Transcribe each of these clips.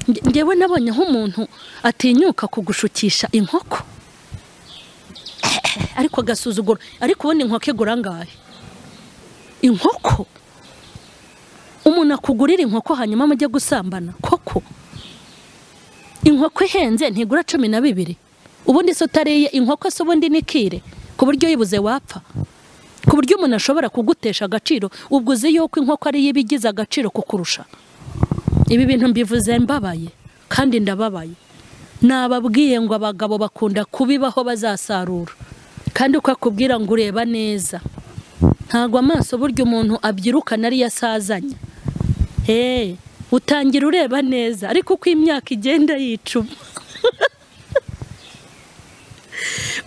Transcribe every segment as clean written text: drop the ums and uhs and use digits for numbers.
Ngewe nabonye nk'umuntu atinyuka kugushukisha inkoko ariko agasuzuguro, ariko ubundi inkoko igura angahe? Inkoko umuntu akugurira inkoko hanyuma mujye gusambana koko? Inkoko ihenze ntigura 12. Ubundi se utariye inkoko se ubundi nikire ku buryo yibuze wapfa, ku buryo umuntu ashobora kugutesha agaciro ubwo uzi yuko inkoko ari yibigize agaciro kukurusha. Ibi bintu mbivuze mbabaye kandi ndababaye. Nababwiye ngo abagabo bakunda kubibaho bazasarura, kandi uko akubwira ngo ureba neza ntago amaso buryo umuntu abyirukana ari yasazanye. Utangira ureba neza ariko uko imyaka igenda yicuma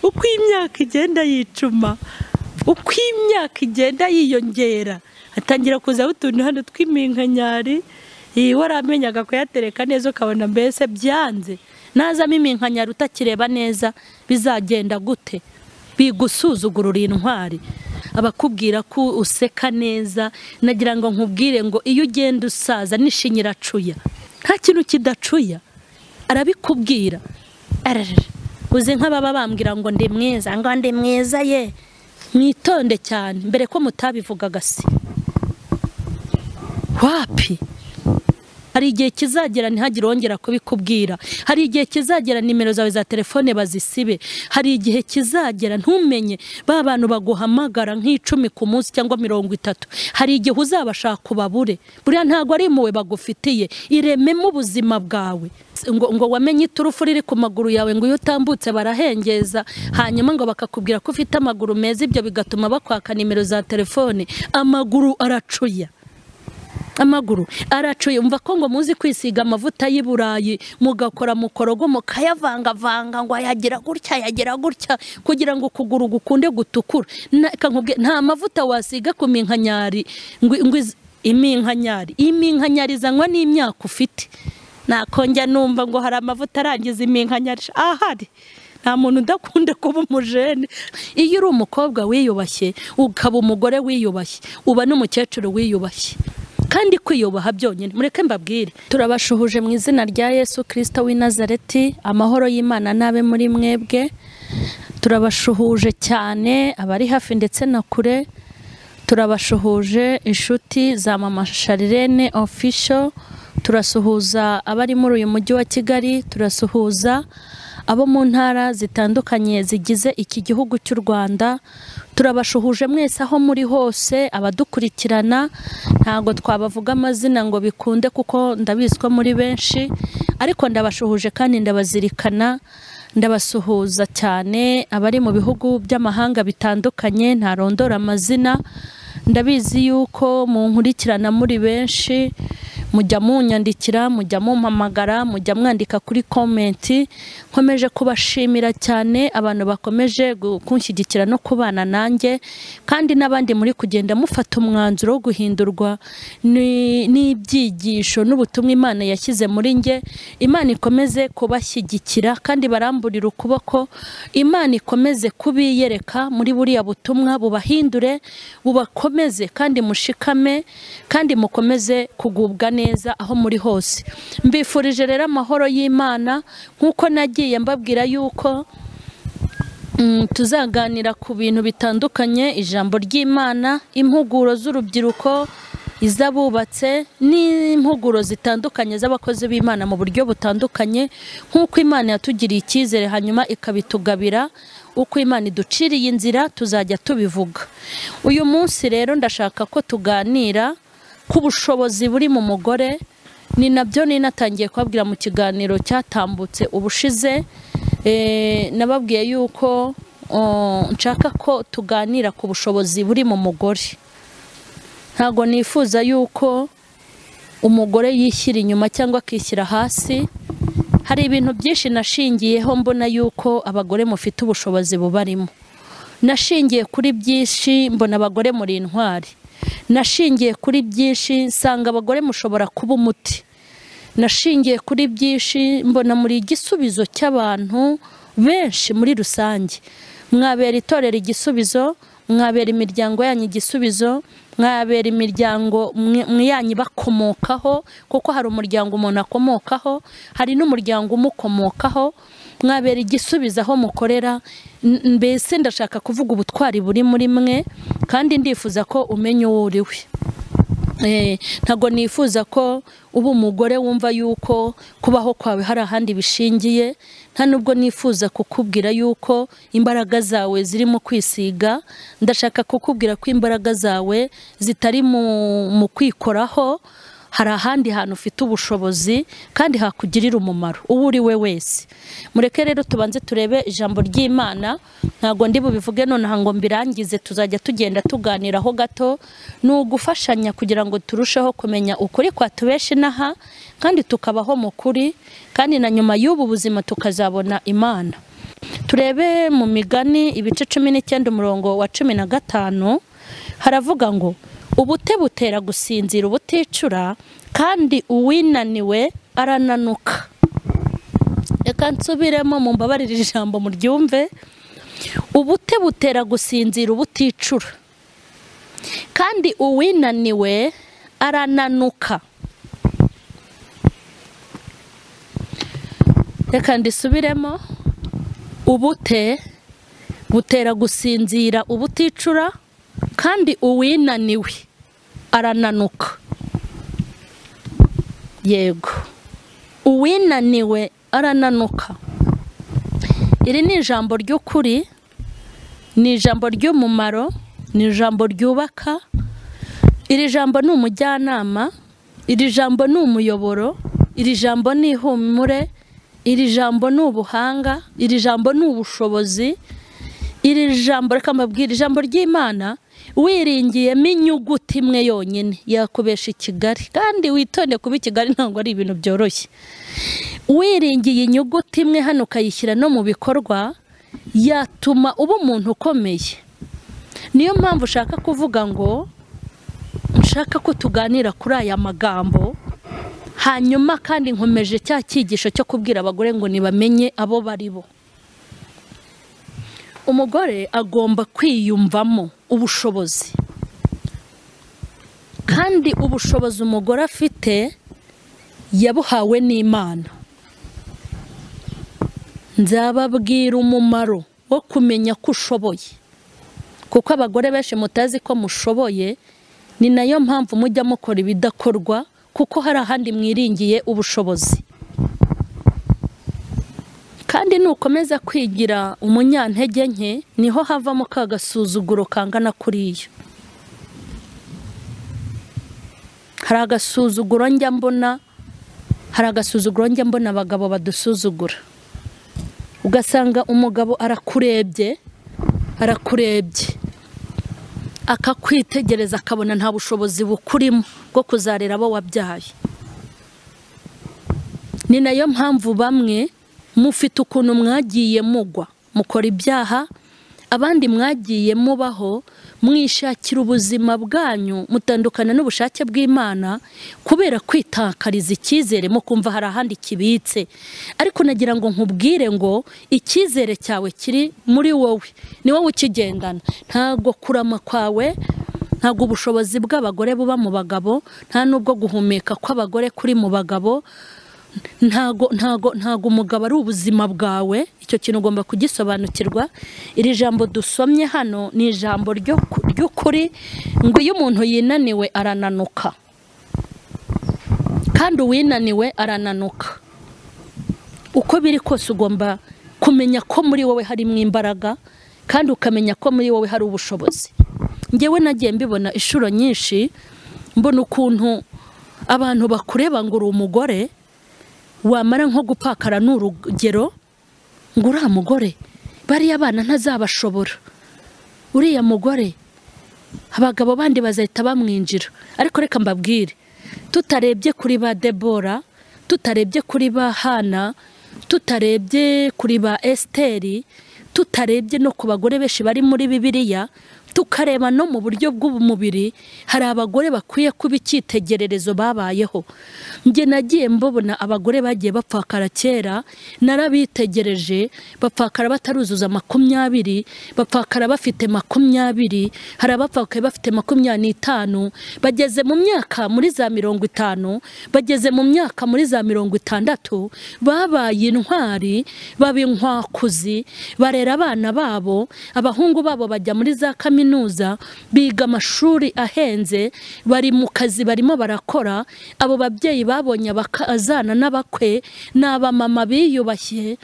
uko imyaka igenda yicuma, uko imyaka igenda yiyongera, atangira kuzaho utuntu hano tw'iminkanyari. Waramenyaga kuyatereka neza ukabona mbese byanze. Nazamo iminkanyari utakireba neza bizagenda gute? Bigusuzugurura intwari. Abakubwira ko useka neza, nagira ngo nkubwire ngo iyo ugenda usaza n'ishinya iracuya, nta kintu kidacuya, arabikubwira. Uzi nk'ababa bambwira ngo ndi mwiza, ngo ndi mwiza ye. Mwitonde cyane mbere ko mutabivugaga se. Wapi? Hari igihe kizagera ntihagire wongera kubikubwira. Hari igihe kizagera nimero zawe za telefone bazisibe. Hari igihe kizagera ntumenye ba bantu baguhamagara nk'icumi ku munsi cyangwa 30. Hari igihe uzabashaka ubabure. Buriya ntago ari impuhwe bagufitiye, irememo ubuzima bwawe. Ngo wamenye iturufu riri ku maguru yawe, ngo iyo utambutse barahengeza, hanyuma ngo bakakubwira ko ufite amaguru meza, ibyo bigatuma bakwaka nimero za telefone. Amaguru aracuya. Amaguru aracuye. Umva ko ngo muzi kwisiga amavuta y'i Burayi mugakora mukorogo mukayavangavanga ngo ayagira gutya ayagira gutya kugira ngo ukuguru gukunde gutukura. Nta mavuta wasiga ku minkanyari ngo iminkanyari zanywa n'imyaka ufite. Nakonjya numva ngo hari amavuta arangiza iminkanyari ahari. Nta muntu udakunda kuba umujene. Iyo uri umukobwa wiyubashye ukaba umugore wiyubashye uba n'umukecuru wiyubashye. Kandi kwiyubaha byonyine, mureke mbabwire. Turabashuhuje mu izina rya Yesu Kristo w'i Nazareti, amahoro y'Imana nabe muri mwebwe. Turabashuhuje cyane abari hafi ndetse na kure. Turabashuhuje inshuti za Mama Charlene Official. Turasuhuza abari muri uyu mujyi wa Kigali, turasuhuza abo mu ntara zitandukanye zigize iki gihugu cy'u Rwanda. Turabashuhuje mwese aho muri hose abadukurikirana. Ntago twabavuga amazina ngo bikunde kuko ndabizwa muri benshi, ariko ndabashuhuje kandi ndabazirikana. Ndabasuhuza cyane abari mu bihugu by'amahanga bitandukanye, ntarondora amazina. Ndabizi yuko munkurikirana muri benshi, mujya munyandikira, mujya mumpamagara, mujya mwandika kuri comment. Nkomeje kubashimira cyane abantu bakomeje kunshyigikira no kubana nanjye, kandi n'abandi muri kugenda mufata umwanzuro wo guhindurwa n'ibyigisho n'ubutumwa Imana yashyize muri nge. Imana ikomeze kubashyigikira kandi baramburira ukuboko. Imana ikomeze kubiyereka muri buriya butumwa, bubahindure, bubakomeze kandi mushikame, kandi mukomeze kugubwa neza aho muri hose. Mbifurije rero amahoro y'Imana nkuko nagiye mbabwira yuko tuzaganira ku bintu bitandukanye, ijambo ry'Imana, impuguro z'urubyiruko, izabubatse n'impuguro zitandukanye z'abakozi b'Imana mu buryo butandukanye, nkuko Imana yatugiriye icyizere hanyuma ikabitugabira. Uko Imana iduciriye inzira tuzajya tubivuga. Uyu munsi rero ndashaka ko tuganira ku bushobozi buri mu mugore. Ni nabyo ninatangiye kubabwira mu kiganiro cyatambutse ubushize. Nababwiye yuko nshaka ko tuganira ku bushobozi buri mu mugore. Ntago nifuza yuko umugore yishyira inyuma cyangwa akishyira hasi. Hari ibintu byinshi nashingiyeho mbona yuko abagore mufite ubushobozi bubarimo. Nashingiye kuri byinshi mbona abagore muri intwari. Nashingiye kuri byinshi nsanga abagore mushobora kuba umuti. Nashingiye kuri byinshi mbona muri igisubizo cy'abantu benshi muri rusange. Mwabera itorero igisubizo, mwabera imiryango yanyu igisubizo, mwabera imiryango mwiyanyi bakomokaho, kuko hari umuryango umuntu akomokaho, hari n'umuryango umukomokaho. Mwabera igisubizo aho mukorera. Mbese ndashaka kuvuga ubutwari buri muri mwe, kandi ndifuza ko umenya uwo uri we. Ntago nifuza ko uba umugore wumva yuko kubaho kwawe hari ahandi bishingiye. Nta nubwo nifuza kukubwira yuko imbaraga zawe zirimo kwisiga. Ndashaka kukubwira ko imbaraga zawe zitari mu kwikoraho, hari ahandi hantu ufite ubushobozi kandi hakugirira umumaro uwo uri we wese. Mureke rero tubanze turebe ijambo ry'Imana. Ntago ndi bubivuge nonaha ngo mbirangize, tuzajya tugenda tuganiraho gato. Ni ugufashanya kugira ngo turusheho kumenya ukuri kwatubeshe inaha, kandi tukabaho mu kuri, kandi na nyuma y'ubu buzima tukazabona Imana. Turebe mu Migani ibice 19 umurongo wa 15, haravuga ngo ubute butera gusinzira ubuticura, kandi uwinaniwe arananuka. Reka nsubiremo mumbabarire ijambo muryumve. Ubute butera gusinzira ubuticura, kandi uwinaniwe arananuka. Reka ndisubiremo. Ubute butera gusinzira ubuticura, kandi uwinaniwe arananuka. Yego, uwinaniwe arananuka. Iri ni ijambo ry'ukuri, ni ijambo ry'umumaro, ni ijambo ryubaka. Iri jambo ni umujyanama, iri jambo ni umuyoboro, iri jambo ni ihumure, iri jambo ni ubuhanga, iri jambo ni ubushobozi. Iri jambo, reka mbabwire, ijambo ry'Imana wiringiyemo inyuguti imwe yonyine yakubesha i Kigali. Kandi witonde, kuba i Kigali ntabwo ari ibintu byoroshye. Wiringiye inyuguti imwe hano ukayishyira no mu bikorwa, yatuma uba umuntu ukomeye. Niyo mpamvu ushaka kuvuga ngo nshaka ko tuganira kuri aya magambo. Hanyuma kandi nkomeje cya cyigisho cyo kubwira abagore ngo nibamenye abo bari bo. Umugore agomba kwiyumvamo ubushobozi, kandi ubushobozi umugore afite yabuhawe n'Imana. Nzababwira umumaro wo kumenya ko ushoboye, kuko abagore benshi mutazi ko mushoboye. Ni nayo mpamvu mujya mukora ibidakorwa, kuko hari ahandi mwiringiye ubushobozi. Kandi nukomeza kwigira umunyantege nke, niho havamo ka gasuzuguro kangana kuriya. Hari agasuzuguro njya mbona, hari agasuzuguro njya mbona abagabo badusuzugura. Ugasanga umugabo arakurebye, arakurebye, akakwitegereza, akabona nta bushobozi bukurimo bwo kuzarera abo wabyaye. Ni nayo mpamvu bamwe mufite ukuntu mwagiye mugwa mukora ibyaha, abandi mwagiye mubaho mwishakira ubuzima bwanyu mutandukana n'ubushake bw'Imana kubera kwitakariza icyizere, mukumva hari ahandi kibitse. Ariko nagira ngo nkubwire ngo icyizere cyawe kiri muri wowe, ni wowe ukigendana. Ntago kurama kwawe, ntago ubushobozi bw'abagore buba mu bagabo, nta nubwo guhumeka kw'abagore kuri mu bagabo. Ntago ntago ntago umugabo ari ubuzima bwawe. Icyo kintu ugomba kugisobanukirwa. Iri jambo dusomye hano ni ijambo ry'ukuri, ngo iyo umuntu yinaniwe arananuka, kandi uwinaniwe arananuka. Uko biri kose ugomba kumenya ko muri wowe harimo imbaraga, kandi ukamenya ko muri wowe hari ubushobozi. Ngewe nagiye mbibona inshuro nyinshi, mbona ukuntu abantu bakureba ngo uri umugore, wamara nko gupakara n'urugero ngo uriya mugore bariya abana ntazabashobora, uriya mugore abagabo bandi bazahita bamwinjira. Ariko reka mbabwire, tutarebye kuri ba Debora, tutarebye kuri ba Hana, tutarebye kuri ba Esteri, tutarebye no ku bagore benshi bari muri Bibiliya, Tukareba no mu buryo bw'umubiri, hari abagore bakwiye kuba icyitegererezo babayeho. Njye nagiye mbabona abagore bagiye bapfakara kera, narabitegereje, bapfakara bataruzuza 20, bapfakara bafite 20, hari abapfakaye bafite 25, bageze mu myaka muri za 50, bageze mu myaka muri za 60, babaye intwari, baba inkwakuzi, barera abana babo, abahungu babo bajya muri za kaminuza, biga amashuri ahenze, bari mu kazi barimo barakora. Abo babyeyi babonye abakazana n'abakwe n'abamama biyubashye.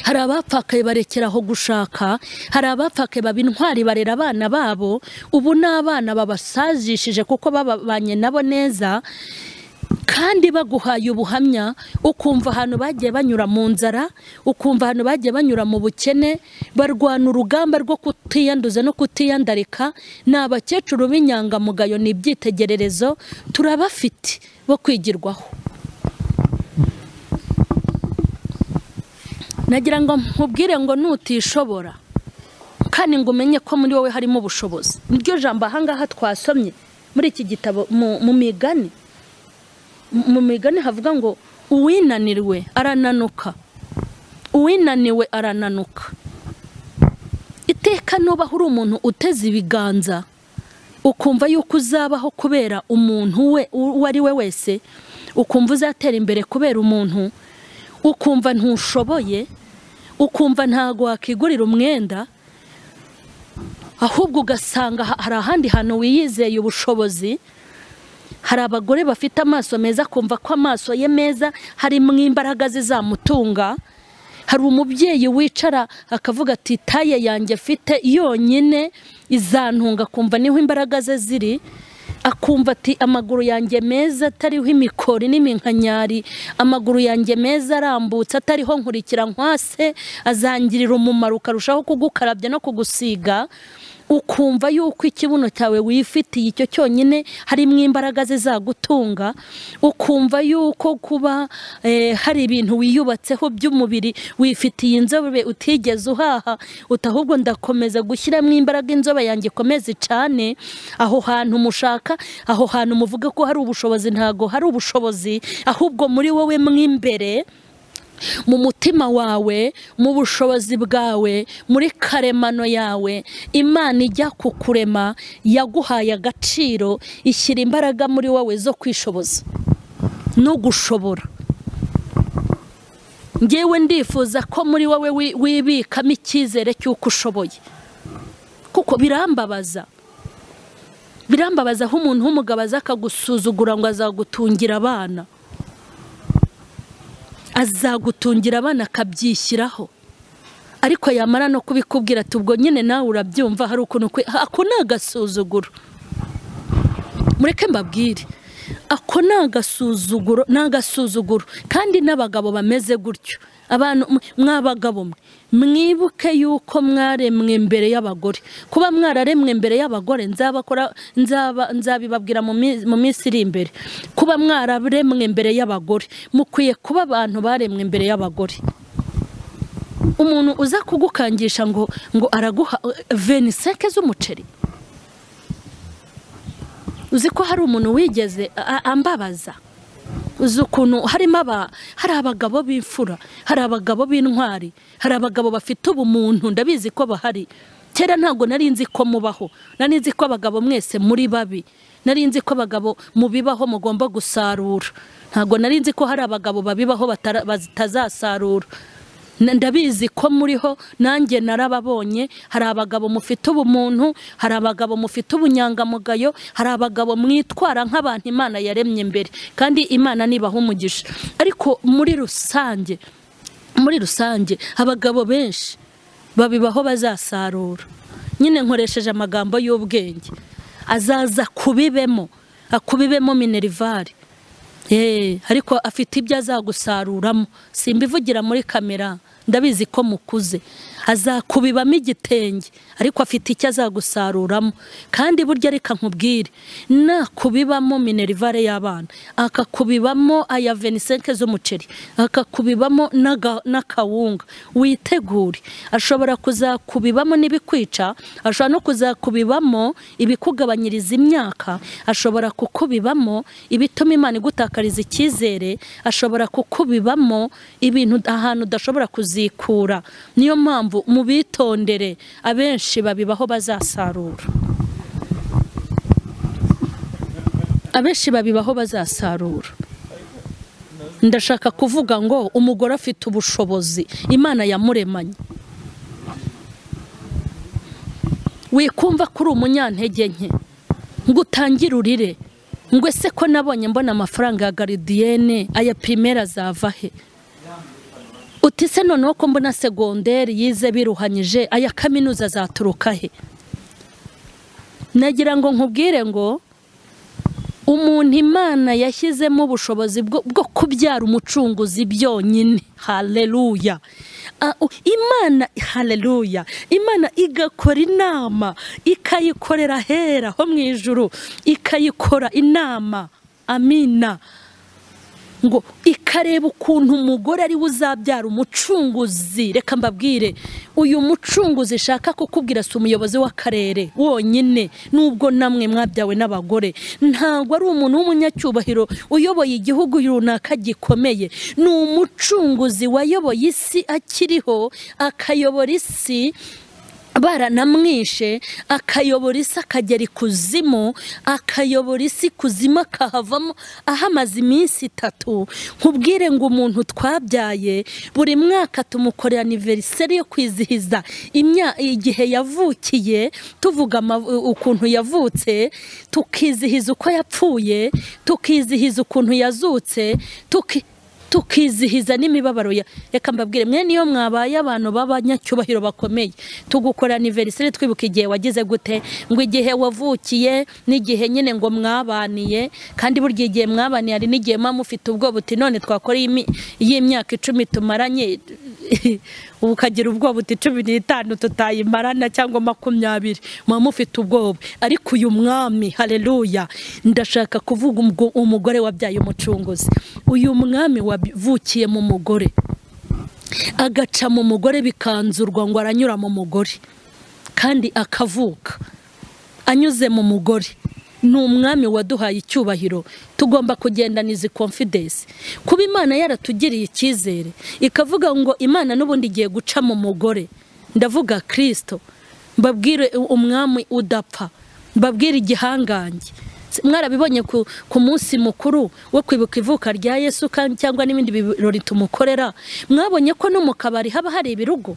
Hari abapfakaye barekeraho gushaka, hari abapfakaye baba intwari barera abana babo, ubu n'abana babasazishije kuko babanye nabo neza. Kandi baguhaye ubuhamya, ukumva ahantu bagiye banyura mu nzara, ukumva ahantu bagiye banyura mu bukene, barwana urugamba rwo kutiyanduza no kutiyandarika. Ni abakecuru b'inyangamugayo, ni ibyitegererezo turabafite bo kwigirwaho. Nagira ngo nkubwire ngo nutishobora kandi ngo umenye ko muri wowe harimo ubushobozi. Niryo jambo ahangaha twasomye muri iki gitabo mu migani. Mu migani havuga ngo uwinanirwe arananuka, uwinaniwe arananuka. Iteka nuba uri umuntu uteze ibiganza, ukumva yuko uzabaho kubera umuntu we uwo ari we wese, ukumva uzatera imbere kubera umuntu, ukumva ntushoboye, ukumva ntago wakigurira umwenda, ahubwo ugasanga hari ahandi hantu wiyizeye ubushobozi. Hari abagore bafite amaso meza, kumva ko amaso ye meza harimo imbaraga zizamutunga. Hari umubyeyi wicara akavuga ati taye yanjye mfite yonyine izantunga, kumva niho imbaraga ze ziri. Akumva ati amaguru yanjye meza atariho imikori n'iminkanyari, amaguru yanjye meza arambutse atariho nkurikira nkwase, azangirira umumaro ukarushaho kugukarabya no kugusiga. Ukumva yuko ikibuno cyawe wifitiye icyo cyonyine harimo imbaraga zizagutunga. Ukumva yuko kuba hari ibintu wiyubatseho by'umubiri, wifitiye inzobe utigeze uhaha, utahubwo ndakomeza gushyiramo imbaraga inzobe yanjye ikomeze icane. Aho hantu mushaka, aho hantu muvuga ko hari ubushobozi, ntago hari ubushobozi, ahubwo muri wowe mwimbere, mu mutima wawe, mu bushobozi bwawe, muri karemano yawe, Imana ijya kukurema yaguhaye agaciro, ishyira imbaraga muri wowe zo kwishoboza no gushobora. Ngewe ndifuza ko muri wowe wibikamo icyizere cy'uko ushoboye, kuko birambabaza, birambabaza aho umuntu w'umugabo aza akagusuzugura ngo azagutungira abana, azagutungira abana akabyishyiraho, ariko yamara no kubikubwira ati ubwo nyine nawe urabyumva, hari ukuntu ako ni agasuzuguro. Mureke mbabwire, ako ni agasuzuguro, ni agasuzuguro. Kandi n'abagabo bameze gutyo, abantu mwabagabo mwe mwibuke yuko mwaremwe mbere y'abagore. Kuba mwararemwe mbere y'abagore nzabakora, nzabibabwira mu minsi iri imbere. Kuba mwararemwe mbere y'abagore, mukwiye kuba abantu baremwe mbere y'abagore. Umuntu uza kugukangisha ngo araguha 25 z'umuceri, uzi ko hari umuntu wigeze ambabaza, uzi ukuntu harimo hari abagabo b'imfura, hari abagabo b'intwari, hari abagabo bafite ubumuntu, ndabizi ko bahari. Kera ntabwo nari nzi ko mubaho, nari nzi ko abagabo mwese muri babi, nari nzi ko abagabo mubibaho mugomba gusarura, ntabwo nari nzi ko hari abagabo babibaho batazasarura. Ndabizi ko muriho, nanjye narababonye. Hari abagabo mufite ubumuntu, hari abagabo mufite ubunyangamugayo, hari abagabo mwitwara nk'abantu Imana yaremye mbere, kandi Imana nibaha umugisha. Ariko muri rusange, muri rusange abagabo benshi babibaho bazasarura. Nyine nkoresheje amagambo y'ubwenge, azaza kubibemo, akubibemo minerivare. Ariko afite ibyo azagusaruramo. Simbivugira muri kamera, ndabizi ko mukuze. Azakubibamo igitenge, ariko afite icyo azagusaruramo. Kandi burya reka nkubwire, nakubibamo minerivare y'abana, akakubibamo aya 25 z'umuceri, akakubibamo n'akawunga, witegure. Ashobora kuzakubibamo n'ibikwica, ashobora no kuzakubibamo ibikugabanyiriza imyaka, ashobora kukubibamo ibituma Imana igutakariza icyizere, ashobora kukubibamo ibintu ahantu udashobora kuzikura. Niyo mpamvu mubitondere, abenshi babibaho bazasarura. Abenshi babibaho bazasarura. Ndashaka kuvuga ngo umugore afite ubushobozi Imana yamuremanye. Wikumva kuri umunyantege nke ngo utangire urire, ngo ese ko nabonye mbona amafaranga ya gardienne aya primaire azava he? Uti se noneho ko mbona secondaire yize biruhanyije, aya kaminuza azaturuka he? Nagira ngo nkubwire ngo umuntu Imana yashyizemo ubushobozi bwo kubyara umucunguzi byonyine. Haleluya. Imana, haleluya, Imana igakora inama, ikayikorera hera ho mu ijuru, ikayikora inama, amina, ngo ikareba ukuntu umugore ari we uzabyara umucunguzi. Reka mbabwire, uyu mucunguzi shaka kukubwira si umuyobozi w'akarere wonyine, nubwo namwe mwabyawe n'abagore. Ntabwo ari umuntu w'umunyacyubahiro uyoboye igihugu runaka gikomeye, ni umucunguzi wayoboye isi akiriho, akayobora isi baranamwishe, akayobora isi akagera ikuzimu, akayobora isi kuzimu akahavamo ahamaze iminsi 3. Nkubwire ngo umuntu twabyaye buri mwaka tumukorera anniversaire yo kwizihiza igihe yavukiye, tuvuga ukuntu yavutse, tukizihiza uko yapfuye, tukizihiza ukuntu yazutse, tukizihiza n'imibabaro ya. Reka mbabwire, mwe niyo mwabaye abantu b'abanyacyubahiro bakomeye, tugukora anniversaire twibuka igihe wagize gute, ngo igihe wavukiye n'igihe nyine ngo mwabaniye. Kandi burya igihe mwabaniye hari n'igihe mwa mufite ubwoba uti none twakora iyi myaka 10 tumaranye, ukagira ubwoba uti 15 tutayimarana cyangwa 20, mwa mufite ubwoba. Ariko uyu mwami, haleluya, ndashaka kuvuga umugore wabyaye umucunguzi, uyu mwami wavukiye mu mugore, agaca mu mugore bikanzurwa ngo aranyura mu mugore, kandi akavuka anyuze mu mugore. Ni umwami waduhaye icyubahiro, tugomba kugendana izi confidence. Kuba Imana yaratugiriye icyizere ikavuga ngo Imana n'ubundi igiye guca mu mugore, ndavuga Kristo, mbabwire umwami udapfa, mbabwire igihangange. Mwarabibonye ku munsi mukuru wo kwibuka ivuka rya Yesu cyangwa n'ibindi birori tumukorera, mwabonye ko no mu kabari haba hari ibirugo.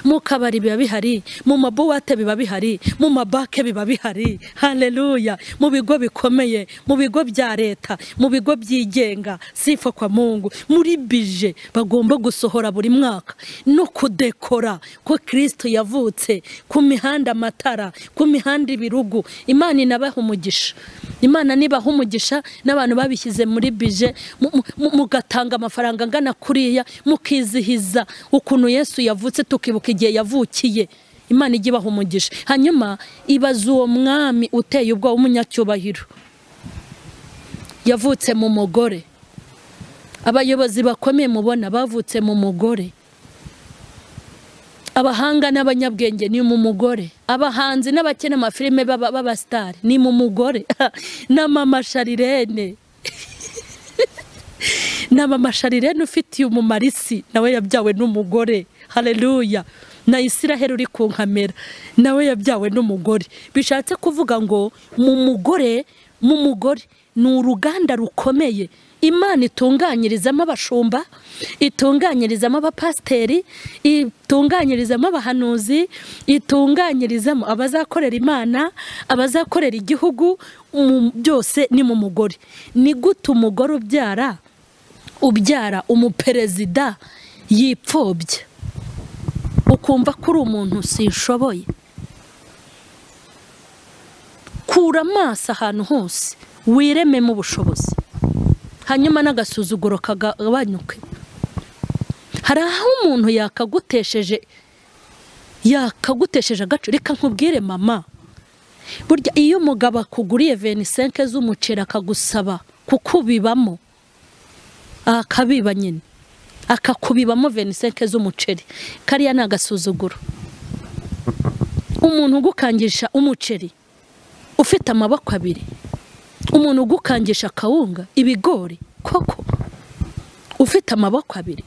Mu kabari biba bihari, mu mabuwate biba bihari, mu mabake biba bihari. Haleluya. Mu bigo bikomeye, mu bigo bya leta, mu bigo byigenga, sifa kwa Mungu, muri bije bagomba gusohora buri mwaka no kudekora ko Kristo yavutse, ku mihanda amatara, ku mihanda ibirugu. Imana inabaha umugisha. Imana nibaha umugisha n'abantu babishyize muri bije, mugatanga amafaranga angana kuriya, mukizihiza ukuntu Yesu yavutse, tukibuka igihe yavukiye. Imana ijye ibaha umugisha. Hanyuma ibaza uwo mwami uteye ubwoba w'umunyacyubahiro yavutse mu mugore. Abayobozi bakomeye mubona bavutse mu mugore, abahanga n'abanyabwenge ni mu mugore, abahanzi n'abakina amafilime b'abasitari ni mu mugore, na mama Sharirene na mama Sharirene ufitiye umumarisi nawe yabyawe n'umugore. Haleluya. Na Isiraheli uri ku nkamera nawe yabyawe n'umugore. Bishatse kuvuga ngo mu mugore ni uruganda rukomeye Imana itunganyirizamo abashumba, itunganyirizamo abapasiteri, itunganyirizamo abahanuzi, itunganyirizamo abazakorera Imana, abazakorera igihugu, byose ni mu mugore. Ni gute umugore ubyara umuperezida yipfobya, ukumva ko uri umuntu sinshoboye? Kura amaso ahantu hose, wirememo ubushobozi, hanyuma n'agasuzuguro kagabanyuke. Hari aho umuntu yakagutesheje Yakagutesheje agaciro. Reka nkubwire mama, burya iyo umugabo akuguriye 25 z'umuceri akagusaba kukubibamo, akabiba nyine akakubibamo 25 z'umuceri, kariya ni agasuzuguro. Umuntu ugukangisha umuceri ufite amaboko abiri, umuntu ugukangisha akawunga ibigori koko ufite amaboko abiri,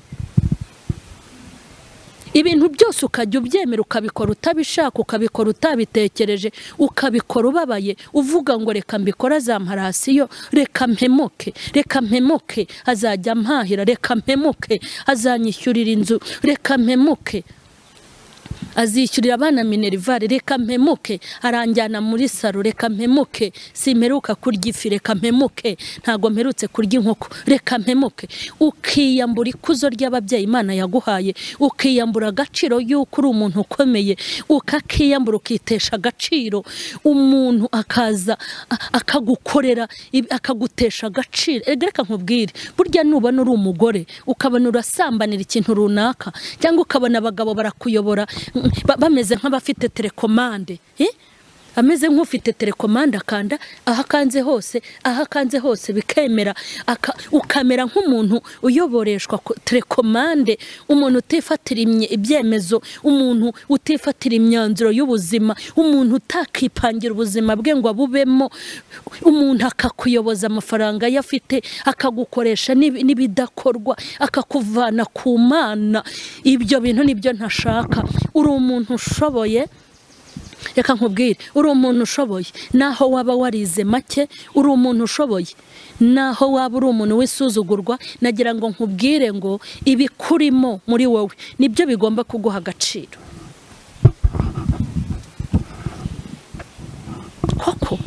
ibintu byose ukajya ubyemera, ukabikora utabishaka, ukabikora utabitekereje, ukabikora ubabaye, uvuga ngo reka mbikora azamparasiyo, reka mpemuke, reka mpemuke azajya ampahira, reka mpemuke azanyishyurira inzu, reka mpemuke azishyurira abana minerivare, reka mpemuke aranjyana muri saro, reka mpemuke simperuka kurya ifi, reka mpemuke ntago mperutse kurya inkoko, reka mpemuke. Ukiyambura ikuzo ry'ababyeyi Imana yaguhaye, ukiyambura agaciro y'uko uri umuntu ukomeye, ukakiyambura ukitesha agaciro. Umuntu akaza akagukorera akagutesha agaciro. Reka nkubwire, burya nubona uri umugore ukabona urasambanira ikintu runaka, cyangwa ukabona abagabo barakuyobora bameze nk'abafite telekomande, ameze nk'ufite telekomande, akanda aho akanze hose, aho akanze hose bikemera, ukamera nk'umuntu uyoboreshwa telekomande, umuntu utifatira ibyemezo, umuntu utifatira imyanzuro y'ubuzima, umuntu utakipangira ubuzima bwe ngo abubemo, umuntu akakuyoboza amafaranga ye afite, akagukoresha n'ibidakorwa, akakuvana ku Mana. Ibyo bintu nibyo ntashaka. Uri umuntu ushoboye, reka nkubwire, uri umuntu ushoboye naho waba warize make, uri umuntu ushoboye naho waba uri umuntu w'isuzugurwa. Nagira ngo nkubwire ngo ibikurimo muri wowe nibyo bigomba kuguha agaciro koko.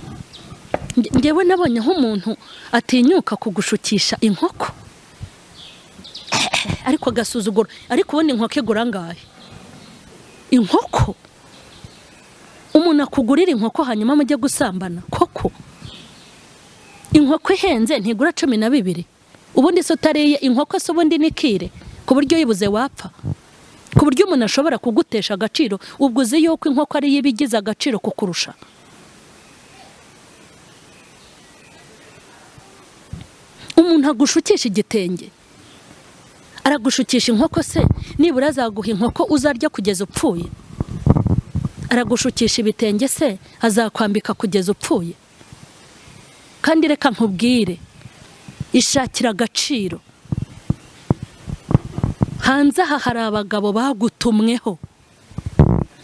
Ngewe nabonye nk'umuntu atinyuka kugushukisha inkoko, ariko agasuzuguro. Ariko ubundi inkoko igura angahe? Inkoko umuntu akugurira inkoko hanyuma mujye gusambana koko? Inkoko ihenze ntigura 12. Ubundi se utariye inkoko se ubundi nikire ku buryo yibuze wapfa, ku buryo umuntu ashobora kugutesha agaciro. Ubwo uzi yuko inkoko ari yibigize agaciro kukurusha. Umuntu agushukisha igitenge, aragushukisha inkoko se nibura azaguha inkoko uzarya kugeza upfuye? Aragushukisha ibitenge se azakwambika kugeza upfuye? Kandi reka nkubwire, ishakira agaciro. Hanze aha hari abagabo bagutumweho,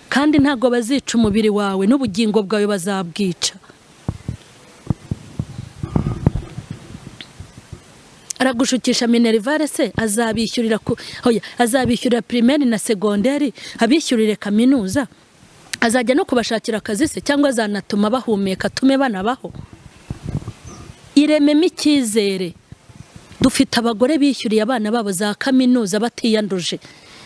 kandi ntago bazica umubiri wawe n'ubugingo bwawe bazabwica. Aragushukisha minerivare se azabishyurira azabishyurira primaire na secondaire, abishyurire kaminuza, azajya no kubashakira akazi se, cyangwa azanatuma bahumeka tume banabaho. Irememo icyizere. Dufite abagore bishyuriye abana babo za kaminuza batiyanduje,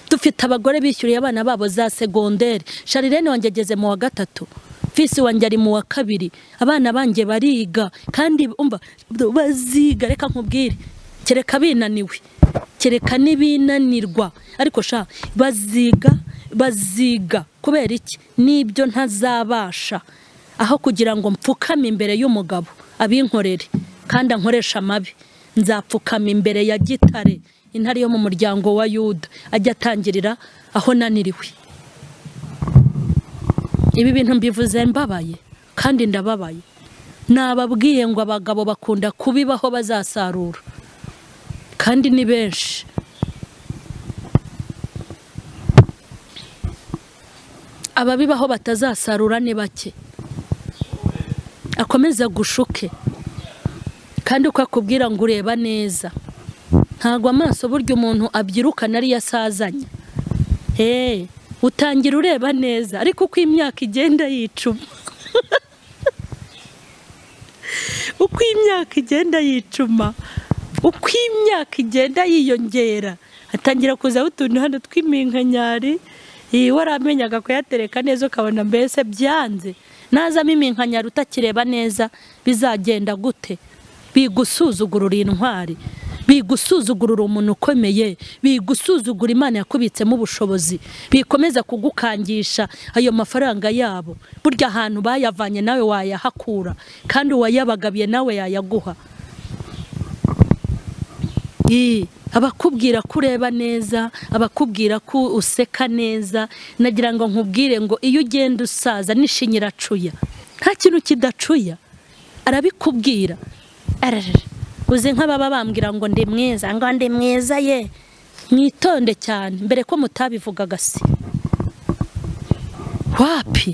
dufite abagore bishyuriye abana babo za secondaire. Sharirene wanjye ageze mu wa 3, fisi wanjye ari mu wa 2, abana banjye bariga kandi umva baziga. Reka nkubwire, kereka binaniwe, kereka nibinanirwa, ariko sha baziga, baziga. Kubera iki? Nibyo ntazabasha. Aho kugira ngo mpfukame imbere y'umugabo abinkorere kandi ankoresha amabi, nzapfukama imbere ya Gitare, intare yo mu muryango wa Yuda, ajya atangirira aho naniriwe. Ibi bintu mbivuze mbabaye kandi ndababaye. Nababwiye ngo abagabo bakunda kubibaho bazasarura, kandi ni benshi. Ababibaho batazasarura ni bake. Akomeza gushuke, kandi ukakubwira ngo ureba neza. Ntago amaso burya umuntu abyirukana ari yasazanye. Utangira ureba neza, ariko uko imyaka igenda yicuma, uko imyaka igenda yicuma, uko imyaka igenda yiyongera, atangira kuzaho utuntu hano tw'iminkanyari. Waramenyaga kuyatereka neza ukabona mbese byanze. Nazamo iminkanyari utakireba neza, bizagenda gute? Bigusuzugurura intwari, Bigusuzugurura umuntu ukomeye, bigusuzugura Imana yakubitsemo ubushobozi, bikomeza kugukangisha ayo mafaranga yabo. Burya ahantu bayavanye nawe wayahakura, kandi uwayabagabiye nawe yayaguha. Abakubwira ko ureba neza, abakubwira ko useka neza, nagira ngo nkubwire ngo iyo ugenda usaza n'ishinya iracuya, nta kintu kidacuya, arabikubwira. Uze nk'ababa bambwira ngo ndi mwiza, ngo ndi mwiza ye, mwitonde cyane mbere ko mutabivugaga se. Wapi?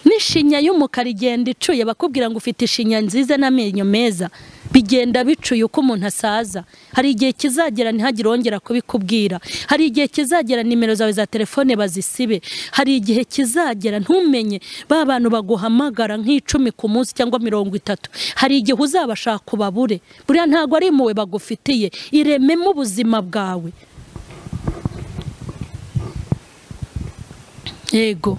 N'ishinya y'umukara igenda icuye, bakubwira ngo ufite ishinya nziza n'amenyo meza, bigenda bicuye uko umuntu asaza. Hari igihe kizagera ntihagire wongera kubikubwira, hari igihe kizagera nimero zawe za telefone bazisibe, hari igihe kizagera ntumenye ba bantu baguhamagara nk'icumi ku munsi cyangwa 30, hari igihe uzabashaka ubabure. Buriya ntago ari impuhwe bagufitiye, irememo ubuzima bwawe. Yego,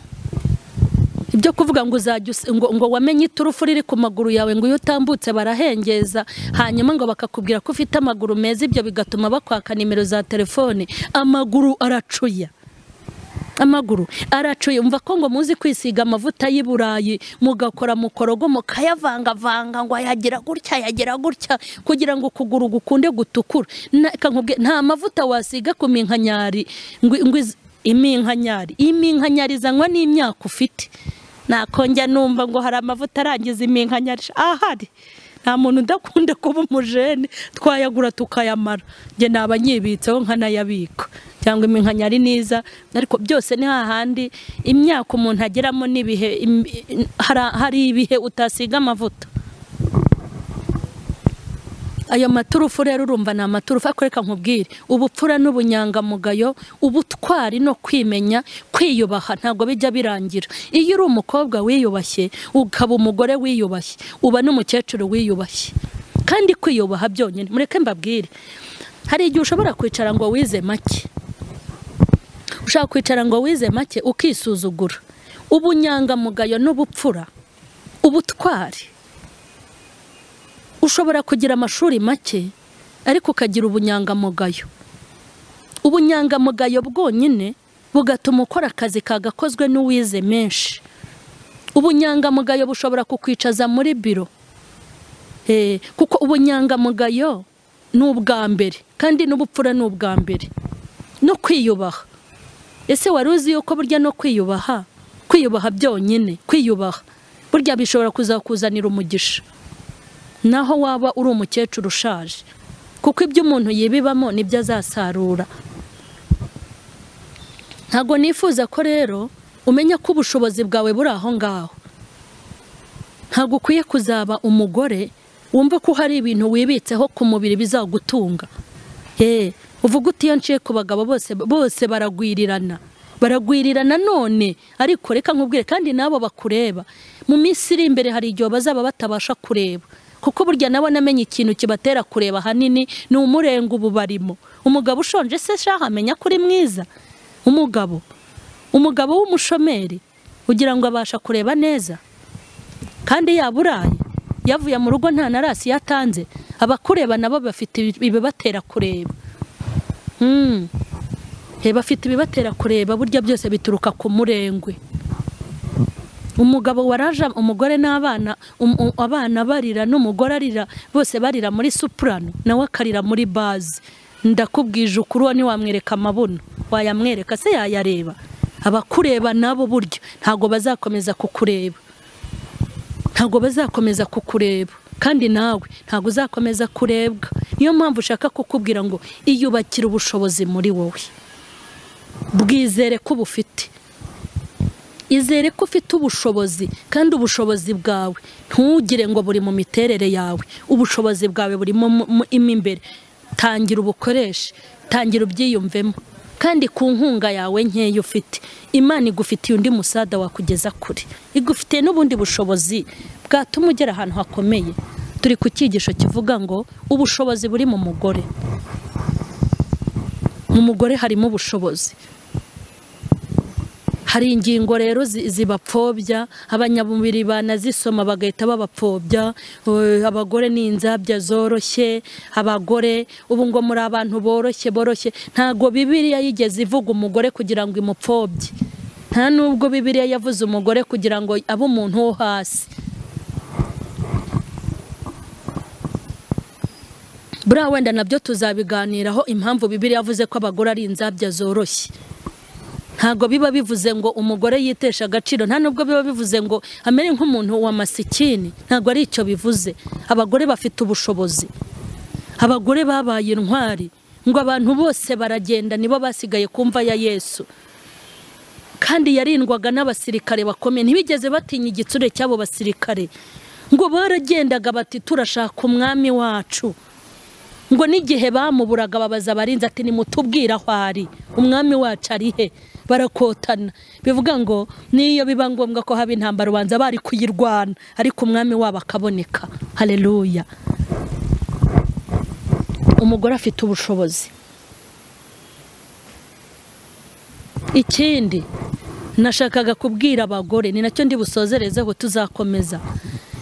ibyo kuvuga ngo uzajya ngo wamenye iturufu riri ku maguru yawe, ngo iyo utambutse barahengeza, hanyuma ngo bakakubwira ko ufite amaguru meza, ibyo bigatuma bakwaka nimero za telefone. Amaguru aracuya, amaguru aracuye. Umva ko ngo muzi kwisiga amavuta y'i Burayi, mugakora mukorogo mukayavangavanga, ngo ayagira gutya ayagira gutya kugira ngo ukuguru gukunde gutukura. Nta mavuta wasiga ku minkanyari ngo iminkanyari, iminkanyari izanwa n'imyaka ufite. Nakongera numva ngo hari amavuta arangiza iminkanyari, ahari nta muntu udakunda kuba umujene, twayagura tukayamara. Njye naba nyibitseho nkanayabika, cyangwa iminkanyari niza, ariko byose ni hahandi imyaka umuntu ageramo n'ibihe. Hari ibihe utasiga amavuta. Ayo maturufu rero urumva ni amaturufu. Ariko reka nkubwire, ubupfura n'ubunyangamugayo, ubutwari no kwimenya, kwiyubaha ntabwo bijya birangira. Iyo uri umukobwa wiyubashye, ukaba umugore wiyubashye, uba n'umukecuru wiyubashye. Kandi kwiyubaha byonyine, mureke mbabwire, hari igihe ushobora kwicara ngo wize make, ushaka kwicara ngo wize make ukisuzugura. Ubunyangamugayo n'ubupfura, ubutwari, ushobora kugira amashuri make ariko ukagira ubunyangamugayo. Ubunyangamugayo bwonyine bugatuma ukora akazi kagakozwe n'uwize menshi. Ubunyangamugayo bushobora kukwicaza muri biro, kuko ubunyangamugayo ni ubwa mbere, kandi n'ubupfura ni ubwa mbere, no kwiyubaha. Ese wari uzi yuko burya no kwiyubaha, kwiyubaha byonyine, kwiyubaha burya bishobora kuzakuzanira umugisha, naho waba uri umukecuru ushaje, kuko ibyo umuntu yibibamo nibyo azasarura. Ntago nifuza ko rero umenya ko ubushobozi bwawe buri aho ngaho. Ntago ukwiye kuzaba umugore wumva ko hari ibintu wibitseho ku mubiri bizagutunga. Uvuga uti iyo nciye ku bagabo bose bose baragwirirana, baragwirirana none. Ariko reka nkubwire, kandi nabo bakureba mu minsi iri imbere hari igihe bazaba batabasha kureba, kuko burya nabo namenye ikintu kibatera kureba hanini ni umurengo ubu barimo. Umugabo ushonje se shaha amenya kuri mwiza? Umugabo w'umushomeri ugira ngo abasha kureba neza? Kandi yaburaye yavuye mu rugo nta narasi yatanze, abakureba nabo bafite ibibatera kureba. Bafite ibibatera kureba, burya byose bituruka ku murengwe. Umugabo waraje umugore n'abana, abana barira n'umugore arira, bose barira muri soprano, nawe akarira muri bass. Ndakubwije ukuri, uwo ntiwamwereka amabuno, wayamwereka se yayareba? Abakureba nabo buryo ntago bazakomeza kukureba, ntago bazakomeza kukureba, kandi nawe ntago uzakomeza kurebwa. Niyo mpamvu ushaka kukubwira ngo iyubakire ubushobozi muri wowe, bwizere ko ubufite, izere ko ufite ubushobozi, kandi ubushobozi bwawe ntugire ngo buri mu miterere yawe, ubushobozi bwawe burimo imbere. Tangira ubukoreshe, tangira ubyiyumvemo, kandi ku nkunga yawe nkeya ufite, Imana igufitiye undi musada wakugeza kure, igufitiye n'ubundi bushobozi bwatuma ugera ahantu hakomeye. Turi ku cyigisho kivuga ngo ubushobozi buri mu mugore. Mu mugore harimo ubushobozi, Hari ingingo rero zibapfobya, abanyamubiri banazisoma bagahita babapfobya. Abagore ni inzabya zoroshye, abagore ubu ngo muri abantu boroshye boroshye. Ntago Bibiliya yigeze ivuga umugore kugira ngo imupfobye, nta nubwo Bibiliya yavuze umugore kugira ngo abe umuntu wo hasi. Buriya wenda nabyo tuzabiganiraho impamvu Bibiliya yavuze ko abagore ari inzabya zoroshye. Ntago biba bivuze ngo umugore yitesha agaciro, nta nubwo biba bivuze ngo amere nk'umuntu wa masikini, ntago ari icyo bivuze. Abagore bafite ubushobozi, abagore babaye intwari, ngo abantu bose baragenda nibo basigaye kumva ya Yesu. Kandi yarindwaga n'abasirikare bakomeye, ntibigeze batinya igitsure cy'abo basirikare, ngo baragendaga bati turashaka umwami wacu. Ngo n'igihe bamuburaga babaza abarinzi ati nimutubwira aho ari, umwami wacu ari he? Barakotana. Bivuga ngo niyo biba ngombwa ko haba intambara ubanza bari kuyirwana, ariko umwami wabo akaboneka. Haleluya. Umugore afite ubushobozi. Ikindi nashakaga kubwira abagore, ni nacyo ndi busozerezeho tuzakomeza.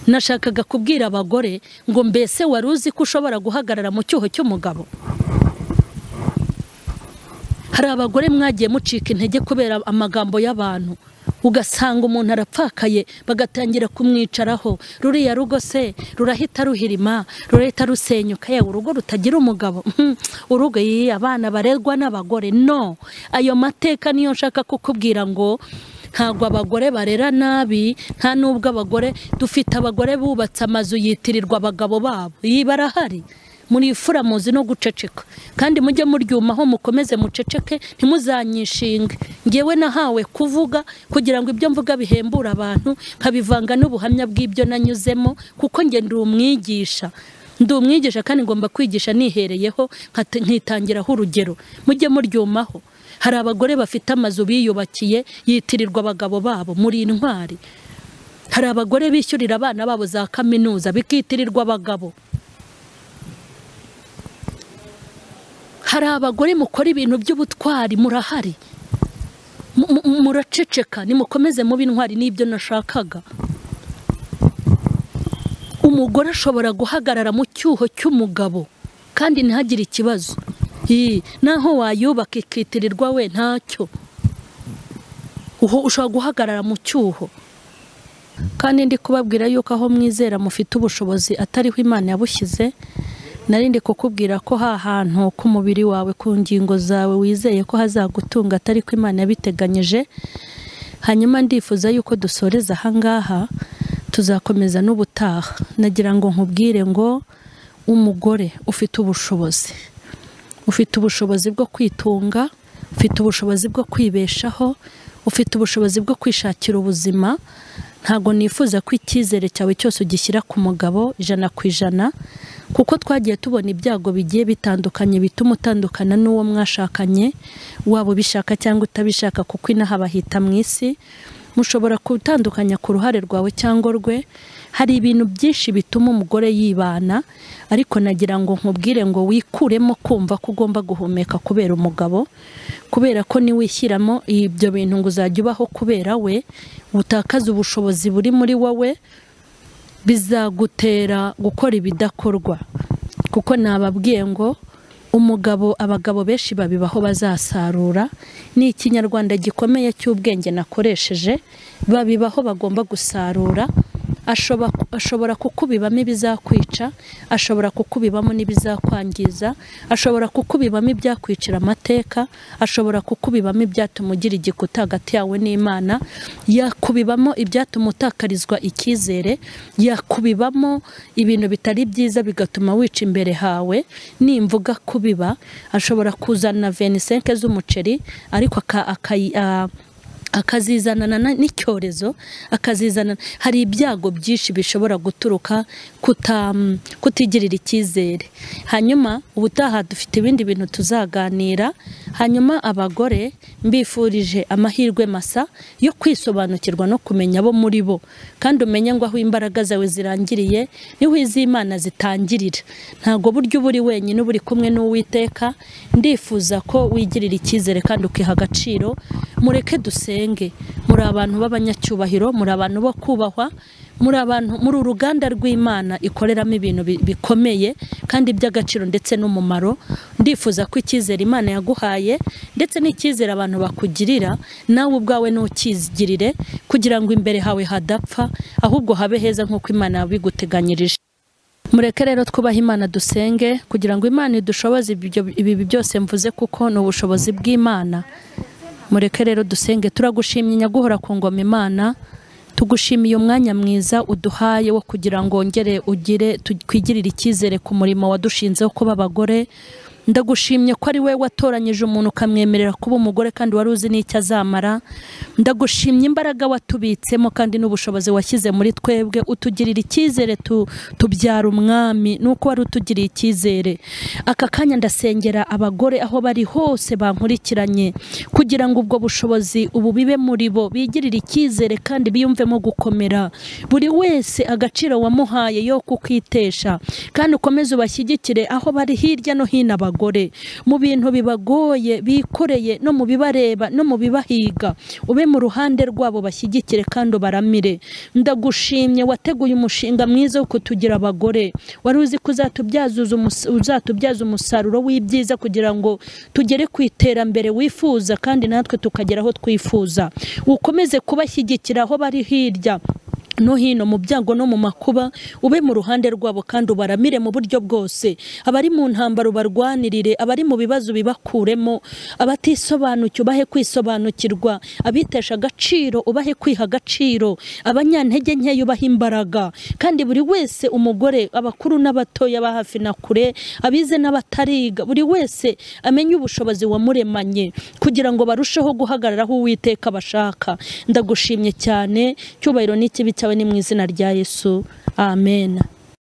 Nashakaga kubwira abagore ngo mbese wari uzi ko ushobora guhagarara mu cyuho cy'umugabo? Hari abagore mwagiye mucika intege kubera amagambo y'abantu, ugasanga umuntu arapfakaye bagatangira kumwicaraho, ruriya rugo se rurahita ruhirima, rurahita rusenyuka, yewe urugo rutagira umugabo, urugo abana barerwa n'abagore. No, ayo mateka niyo nshaka kukubwira ngo ntabwo abagore barera nabi, nta nubwo abagore dufite abagore bubatse amazu yitirirwa abagabo babo, barahari. Muri ifura muzi no guceceka, kandi mujye muryumaho mukomeze muceceke, ntimuzanyishinge. Ngewe nahawe kuvuga kugira ngo ibyo mvuga bihembura abantu, nkabivanga n'ubuhamya bw'ibyo nanyuzemo, kuko nge ndi umwigisha. Ndi umwigisha kandi ngomba kwigisha nihereyeho, nkitangiraho urugero. Mujye muryumaho. Hari abagore bafite amazu biyubakiye yitirirwa abagabo babo, muri intwari. Hari abagore bishyurira abana babo za kaminuza bikitirirwa abagabo. Hari abagore mukora ibintu by'ubutwari, murahari, muraceceka, nimukomeze mubi intwari. N'ibyo nashakaga. Umugore ashobora guhagarara mu cyuho cy'umugabo kandi ntihagire ikibazo. Naho wayubaka ikitirirwa we ntacyo, ushobora guhagarara mu cyuho. Kandi ndi kubabwira yuko aho mwizera mufite ubushobozi atariho Imana yabushyize. Narindi kukubwira ko ha hantu ku mubiri wawe, ku ngingo zawe wizeye ko hazagutunga atari ko Imana yabiteganyije. Hanyuma ndifuza yuko dusoreza ahangaha, tuzakomeza n'ubutaha. Nagira ngo nkubwire ngo umugore ufite ubushobozi, ufite ubushobozi bwo kwitunga, ufite ubushobozi bwo kwibeshaho, ufite ubushobozi bwo kwishakira ubuzima. Ntago nifuza ko icyizere cyawe cyose ugishyira ku mugabo 100%, kuko twagiye tubona ibyago bigiye bitandukanye bituma utandukana n'uwo mwashakanye, waba ubishaka cyangwa utabishaka, kuko inaha bahita mu isi. Mushobora gutandukanya ku ruhare rwawe cyangwa rwe. Hari ibintu byinshi bituma umugore yibana, ariko nagira ngo nkubwire ngo wikuremo kumva ko ugomba guhumeka kubera umugabo, kubera ko niwishyiramo ibyo bintu ngo uzajya ubaho kubera we, utakaza ubushobozi buri muri wowe, bizagutera gukora ibidakorwa. Kuko nababwiye ngo umugabo, abagabo benshi babibaho bazasarura. Ni ikinyarwanda gikomeye cy'ubwenge nakoresheje, babibaho bagomba gusarura. Ashobora kukubibamo ibizakwica, ashobora kukubibamo n'ibizakwangiza, ashobora kukubibamo ibyakwicira amateka, ashobora kukubibamo ibyatuma ugira igikuta hagati yawe n'Imana, yakubibamo ibyatuma utakarizwa icyizere, yakubibamo ibintu bitari byiza bigatuma wica imbere hawe. Nimvuga kubiba, ashobora kuzana 25 z'umuceri ariko akazizanana n'icyorezo, akazizana. Hari ibyago byinshi bishobora guturuka kutigirira icyizere. Hanyuma ubutaha dufite ibindi bintu tuzaganira. Hanyuma abagore mbifurije amahirwe masa yo kwisobanukirwa no kumenya abo muri bo, kandi umenye ngo aho imbaraga zawe zirangiriye niho iz'Imana zitangirira. Ntago buryo uburi wenyine, uburi kumwe n'Uwiteka. Ndifuza ko wigirira icyizere kandi ukiha agaciro. Mureke dusenge. dusenge. Muri abantu b'abanyacyubahiro, muri abantu bo kubahwa, muri abantu muri uruganda rw'Imana ikoreramo ibintu bikomeye kandi by'agaciro ndetse n'umumaro. Ndifuza ko icyizere Imana yaguhaye ndetse n'icyizere abantu bakugirira nawe ubwawe ntukizigirire, kugira ngo imbere hawe hadapfa ahubwo habe heza nk'uko Imana yabiguteganyirije. Mureke rero twubahe Imana dusenge kugira ngo Imana idushoboze ibi byose mvuze, kuko ni ubushobozi bw'Imana. Mureke rero dusenge. Turagushimye Nyaguhora ku ngoma Imana, tugushimiye umwanya mwiza uduhaye wo kugira ngo wongere ugire twigirire icyizere ku murimo wadushinze wo kuba abagore. Ndagushimye ko ari we watoranyije umuntu ukamwemerera kuba umugore kandi wari uzi n'icyo azamara. Ndagushimye imbaraga watubitsemo kandi n'ubushobozi washyize muri twebwe, utugirira icyizere tubyara umwami nuko wari utugiriye icyizere. Aka kanya ndasengera abagore aho bari hose bankurikiranye, kugira ngo ubwo bushobozi ubu bibe muri bo, bigirire icyizere kandi biyumvemo gukomera. Buri wese agaciro wamuhaye yo kukwitesha, kandi ukomeze ubashyigikire aho bari hirya no hino abagore mu bintu bibagoye bikoreye no mu bibareba no mu bibahiga, ube mu ruhande rwabo bashyigikire kandi ubaramire. Ndagushimye wateguye umushinga mwiza wo kutugira abagore, wari uzi ko uzatubyaza umusaruro w'ibyiza kugira ngo tugere ku iterambere wifuza kandi natwe tukagera aho twifuza. Ukomeze kubashyigikira aho bari hirya no hino mu byago no mu makuba, ube mu ruhande rwabo kandi ubaramire mu buryo bwose. Abari mu ntambaro barwanirire, abari mu bibazo bibakuremo, abatisobanukiwe ubahe kwisobanukirwa, abitesha agaciro ubahe kwiha agaciro, abanyantege nkeya ubahe imbaraga. Kandi buri wese umugore, abakuru n'abatoya, ba hafi na kure, abize n'abatariga, buri wese amenye ubushobozi wamuremanye kugira ngo barusheho guhagarara aho Uwiteka bashaka. Ndagushimye cyane, cyubahiro n'ikibi cyawe ni mu izina rya Yesu, amen.